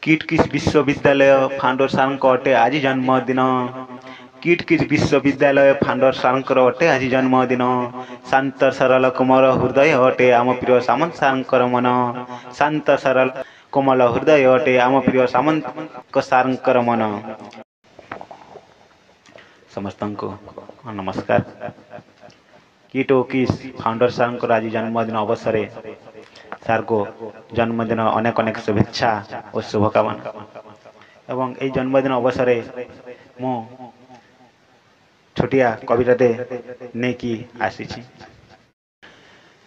Kit କିସ୍ ବିଶ୍ୱବିଦ୍ୟାଳୟ founder ସାର୍ଙ୍କ ଅଟେ ଆଜି ଜନ୍ମଦିନ। କିଟ୍ କିସ୍ ବିଶ୍ୱବିଦ୍ୟାଳୟ ଫାଉଣ୍ଡର ସାର୍ଙ୍କର ଅଟେ ଆଜି ଜନ୍ମଦିନ। ଶାନ୍ତ ସରଳ କୋମଳ ହୃଦୟ ଅଟେ ଆମ ପ୍ରିୟ ସାମନ୍ତ ସାର୍ଙ୍କର ମନ। ଶାନ୍ତ ସରଳ କୋମଳ ହୃଦୟ ଅଟେ ଆମ ପ୍ରିୟ ସାମନ୍ତ ସାର୍ଙ୍କର ମନ। ସମସ୍ତଙ୍କୁ ନମସ୍କାର। କିଟ୍ ଓ କିସ୍ ଫାଉଣ୍ଡର ସାର୍ଙ୍କର ଆଜି ଜନ୍ମଦିନ ଅବସରରେ ସାର୍ଙ୍କୁ ଜନ୍ମଦିନ ଅନେକ ଅନେକ ଶୁଭେଚ୍ଛା ଓ ଶୁଭକାମନା। ଏବଂ ଏଇ ଜନ୍ମଦିନ ଅବସରରେ ମୁଁ ଛୋଟିଆ କବିତାଟେ ନେଇକି ଆସିଛି।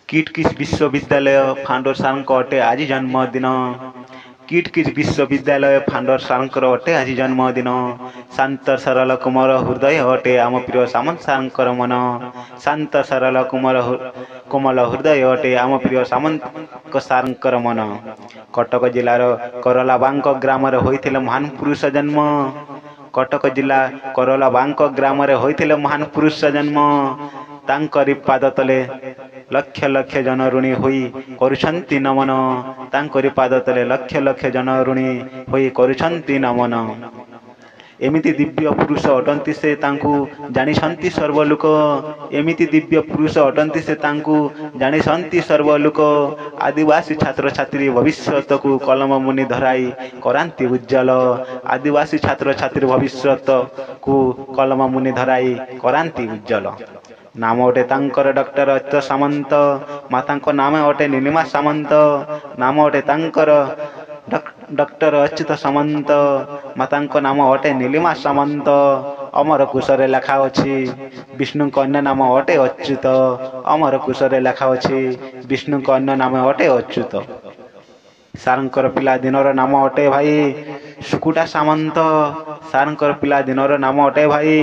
କିଟ୍ କିସ୍ ବିଶ୍ୱବିଦ୍ୟାଳୟ ଫାଉଣ୍ଡର ସାର୍ଙ୍କ ଅଟେ ଆଜି ଜନ୍ମଦିନ। କିଟ୍ କିସ୍ ବିଶ୍ୱବିଦ୍ୟାଳୟ ଫାଉଣ୍ଡର ସାର୍ଙ୍କର ଅଟେ ଆଜି ଜନ୍ମଦିନ। ଶାନ୍ତ ସରଳ କୋମଳ ହୃଦୟ ଅଟେ ଆମ ପ୍ରିୟ ସାମନ୍ତ ସାର୍ଙ୍କର ମନ। ଶାନ୍ତ ସରଳ କୋମଳ ହୃଦୟ ଅଟେ ଆମ ପ୍ରିୟ ସାମନ୍ତ ସାର୍ଙ୍କର ମନ। କଟକ ଜିଲ୍ଲାର କରଲାବାଙ୍କ ଗ୍ରାମରେ ହୋଇଥିଲେ ମହାନ ପୁରୁଷ ଜନ୍ମ। କଟକ ଜିଲ୍ଲା କରଲାବାଙ୍କ ଗ୍ରାମରେ ହୋଇଥିଲେ ମହାନ ପୁରୁଷ ଜନ୍ମ। ତାଙ୍କରି ପାଦ ତଳେ ଲକ୍ଷ ଲକ୍ଷ ଜନ ଋଣୀ ହୋଇ କରୁଛନ୍ତି ନମନ। ତାଙ୍କରି ପାଦ ତଳେ ଲକ୍ଷ ଲକ୍ଷ ଜନ ଋଣୀ ହୋଇ କରୁଛନ୍ତି ନମନ। ଏମିତି ଦିବ୍ୟ ପୁରୁଷ ଅଟନ୍ତି ସେ, ତାଙ୍କୁ ଜାଣିଛନ୍ତି ସର୍ବଲୋକ। ଏମିତି ଦିବ୍ୟ ପୁରୁଷ ଅଟନ୍ତି ସେ, ତାଙ୍କୁ ଜାଣିଛନ୍ତି ସର୍ବଲୋକ। ଆଦିବାସୀ ଛାତ୍ରଛାତ୍ରୀ ଭବିଷ୍ୟତକୁ କଲମ ମୁନି ଧରାଇ କରାନ୍ତି ଉଜ୍ଜଳ। ଆଦିବାସୀ ଛାତ୍ରଛାତ୍ରୀ ଭବିଷ୍ୟତକୁ କଲମ ମୁନି ଧରାଇ କରାନ୍ତି ଉଜ୍ଜଳ। ନାମ ଅଟେ ତାଙ୍କର ଡକ୍ଟର ଅଚ୍ୟୁତ ସାମନ୍ତ, ମାତାଙ୍କ ନାମ ଅଟେ ନୀଲିମା ସାମନ୍ତ। ନାମ ଅଟେ ତାଙ୍କର ଡକ୍ଟର ଅଚ୍ୟୁତ ସାମନ୍ତ, ମାତାଙ୍କ ନାମ ଅଟେ ନୀଲିମା ସାମନ୍ତ। ଅମର କୁଶରେ ଲେଖା ଅଛି ବିଷ୍ଣୁଙ୍କ ଅନ୍ୟ ନାମ ଅଟେ ଅଚ୍ୟୁତ। ଅମର କୁଶରେ ଲେଖା ଅଛି ବିଷ୍ଣୁଙ୍କ ଅନ୍ୟ ନାମ ଅଟେ ଅଚ୍ୟୁତ। ସାର୍ଙ୍କର ପିଲା ଦିନର ନାମ ଅଟେ ଭାଇ ସୁକୁଟା ସାମନ୍ତ। ସାର୍ଙ୍କର ପିଲା ଦିନର ନାମ ଅଟେ ଭାଇ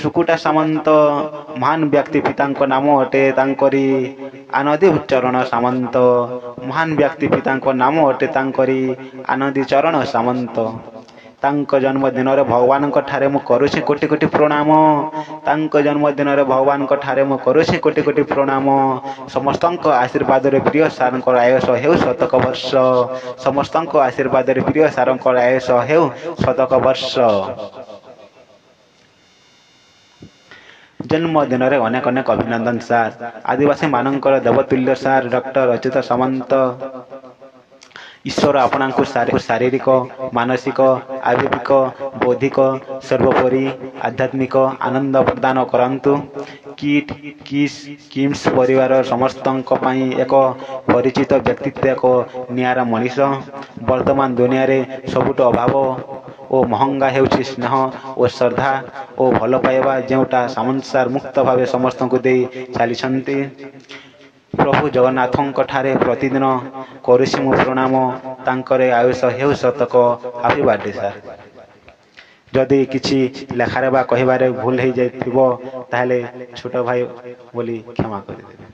ସୁକୁଟା ସାମନ୍ତ। ମହାନ ବ୍ୟକ୍ତି ପିତାଙ୍କ ନାମ ଅଟେ ତାଙ୍କରି ଆନନ୍ଦୀ ଚରଣ ସାମନ୍ତ। ମହାନ ବ୍ୟକ୍ତି ପିତାଙ୍କ ନାମ ଅଟେ ତାଙ୍କରି ଆନନ୍ଦୀ ଚରଣ ସାମନ୍ତ। ତାଙ୍କ ଜନ୍ମଦିନରେ ଭଗବାନଙ୍କ ଠାରେ ମୁଁ କରୁଛି କୋଟି କୋଟି ପ୍ରଣାମ। ତାଙ୍କ ଜନ୍ମଦିନରେ ଭଗବାନଙ୍କ ଠାରେ ମୁଁ କରୁଛି କୋଟି କୋଟି ପ୍ରଣାମ। ସମସ୍ତଙ୍କ ଆଶୀର୍ବାଦରେ ପ୍ରିୟ ସାର୍ଙ୍କର ଆୟୁଷ ହେଉ ଶତକ ବର୍ଷ। ସମସ୍ତଙ୍କ ଆଶୀର୍ବାଦରେ ପ୍ରିୟ ସାର୍ଙ୍କର ଆୟୁଷ ହେଉ ଶତକ ବର୍ଷ। ଜନ୍ମଦିନରେ ଅନେକ ଅନେକ ଅଭିନନ୍ଦନ ସାର୍। ଆଦିବାସୀମାନଙ୍କର ଦେବତୁଲ୍ୟ ସାର୍ ଡକ୍ଟର ଅଚ୍ୟୁତ ସାମନ୍ତ। ଈଶ୍ୱର ଆପଣଙ୍କୁ ଶାରୀରିକ, ମାନସିକ, ଆବେଗିକ, ବୌଦ୍ଧିକ, ସର୍ବୋପରି ଆଧ୍ୟାତ୍ମିକ ଆନନ୍ଦ ପ୍ରଦାନ କରନ୍ତୁ। କିଟ୍ କିସ୍ କିମ୍ସ ପରିବାର ସମସ୍ତଙ୍କ ପାଇଁ ଏକ ପରିଚିତ ବ୍ୟକ୍ତିତ୍ୱ, ଏକ ନିଆରା ମଣିଷ। ବର୍ତ୍ତମାନ ଦୁନିଆରେ ସବୁଠୁ ଅଭାବ ଓ ମହଙ୍ଗା ହେଉଛି ସ୍ନେହ ଓ ଶ୍ରଦ୍ଧା ଓ ଭଲ ପାଇବା, ଯେଉଁଟା ସାମନ୍ତ ସାର୍ ମୁକ୍ତ ଭାବେ ସମସ୍ତଙ୍କୁ ଦେଇ ଚାଲିଛନ୍ତି। ପ୍ରଭୁ ଜଗନ୍ନାଥଙ୍କ ଠାରେ ପ୍ରତିଦିନ କରୁଛି ମୁଁ ପ୍ରଣାମ। ତାଙ୍କର ଆୟୁଷ ହେଉ ଶତକ। Happy birthday sir. ଯଦି କିଛି ଲେଖାରେ ବା କହିବାରେ ଭୁଲ ହେଇଯାଇଥିବ, ତାହେଲେ ଛୋଟ ଭାଇ ବୋଲି କ୍ଷମା କରିଦେବେ।